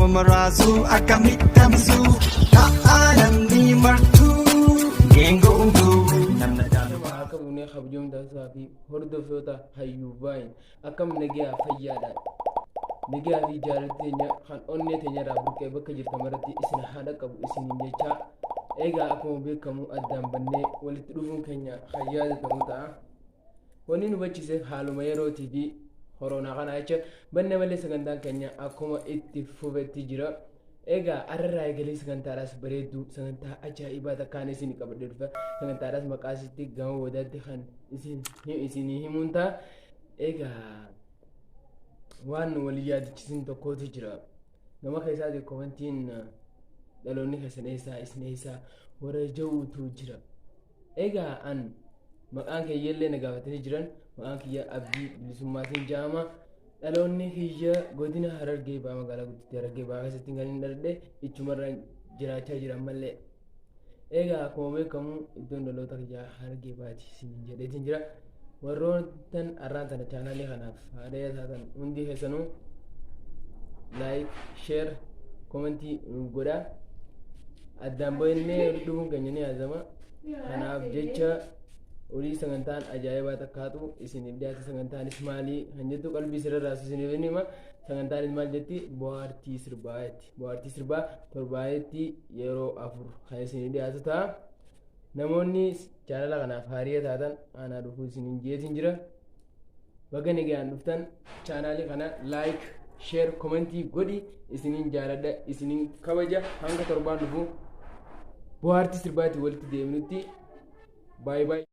Maraasuu akkamitti hambisuu ta'aa namni martuu geengoo uumtuu namna jaalatu. Akka bunee kabajamtootaa fi hordoftoota hayyuu vaayin akkam nagayaa fayyaadha. Nagayaa fi jaalalli teenya kan onnee teenya irraa burqee bakka jirtan maratti isin haa dhaqqabu isiniin jechaa. Egaa akkuma beekamu addaan bannee walitti dhufuun keenya kan yaadatamu ta'a. Wanni nu hubachiiseef haaluma yerootii fi koronaa kana jecha banne malee sagantaan keenya akkuma itti fufetti jira. Egaa arrarraa eegalee sagantaadhaas bareedduu sagantaa ajaa'ibaa takkaan isin qabadhee dhufa. Sagantaadhaas maqaa isitti gama boodaatti kan isin isinii himuun ta'a. Egaa waan nu walii yaadachiisin tokkotu jira. Gama keessaatii komantiin dhaloonni keessan eessaa isin eessaa warra ja'uutu jira. Egaa an maqaan kiyyallee na gaafatanii jiran maqaan kiyya Abdii Bilisummaatiin ja'ama. Dhaloonni kiyya godina Harargee Bahaa magaalaa guddittii Harargee Bahaa keessatti kan hin dhaladhe ichumarra jiraachaa jira ammallee. Egaa akkuma beekamu iddoon dhaloota kiyyaa Harargee Bahaati isiniin jedheetiin jira. Warroottan arraan tana chaanaalii kanaaf haadha taatan hundi keessanuu like, share, komentii nuuf godhaa. Addaan bahinnee dhufuun keenya ni yaadama. Kanaaf jecha olii sagantaan ajaa'ibaa takkaatu isiniif dhiyaate sagantaanis maalii kan jettu qalbii sirra raasu isiniif hin hima. Sagantaanis maal jetti bohaartii sirbaa jetti. Bohaartii sirbaa torbaanetti yeroo 4 kan isiniif dhiyaatu ta'a. Namoonni chaanala kanaaf haariya taatan aanaa dhufuu isiniin jeetiin jira. Baga nagaan dhuftan chaanaalii kana like, share, komentii godhi isiniin jaaladha isiniin kabaja hanga torbaan dhufu bohaartii sirbaatiin walitti deemnutti baay'ee baay'ee.